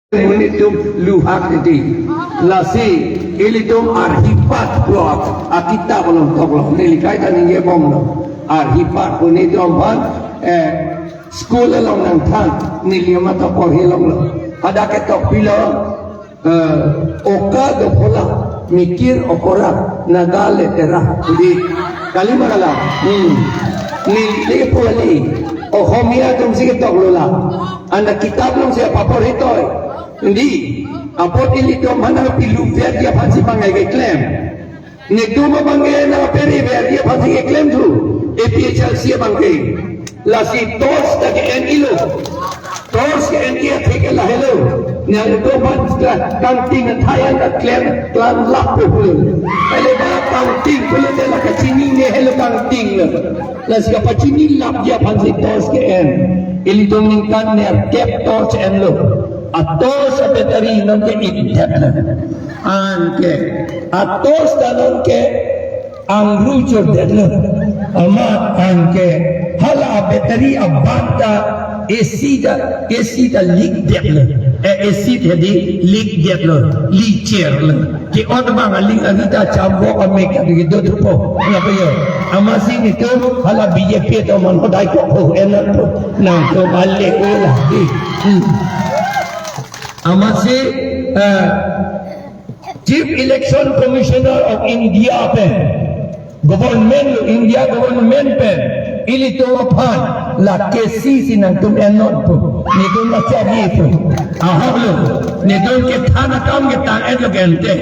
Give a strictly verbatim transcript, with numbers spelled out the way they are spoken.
Monit atum luhak titi. Lasi ilitum arhipat block akitap along toklo. Neli kaita ningjebomlo. Arhipat monit atum aphan, eh, school along nangthan, neli amat ta porhi longlo. Hadak ketok pilo, eh, oka dophola, mikir okora, Naga letera. Jadi, kali ma kali. Hmm. Neli le puali. Ohomia atum si ketoklo la. Anta kitap alongsi paporhitoi. Hindi, apot ilitum aphan nangpiluverji aphansi bang keklem. Netum abang ke nangperiverji aphansi keklem thu. A P H L C abang ke. Lasi torch ta ke-en-ilo. Torch ke-en-i athe ke lahelo. Nangtum aphan kangting athai an keklem klang lap pulo. Kali ba kangting pulote la kachinine helo kangting lo. Lasi kapachinilapji aphansi torch ke-en. Ilitum ningkan nerkep torch enlo. A torch a battery nonke ingdetlo. Anke a torch ta nonke angru chordetlo. Amat anke hala a battery abang ta A C ta, A C ta leak detlo. Eh, A C ta di leak detlo, leak cherlo. Ke-ot abang aling agi ta chambok amek ta di do thupo. Lapu yo. Amatsi netum hala B J P atum aphan hodai kok ho enlo. Nangtum ale ko la. Hmm. Amatsi, eh, Chief Election Commissioner of India pen, government lo, India government pen, ilitum aphan la K C si nangtum ennon pu, netum la chari pu. Ahok lo, netum kethan akam ketang-etlo gente.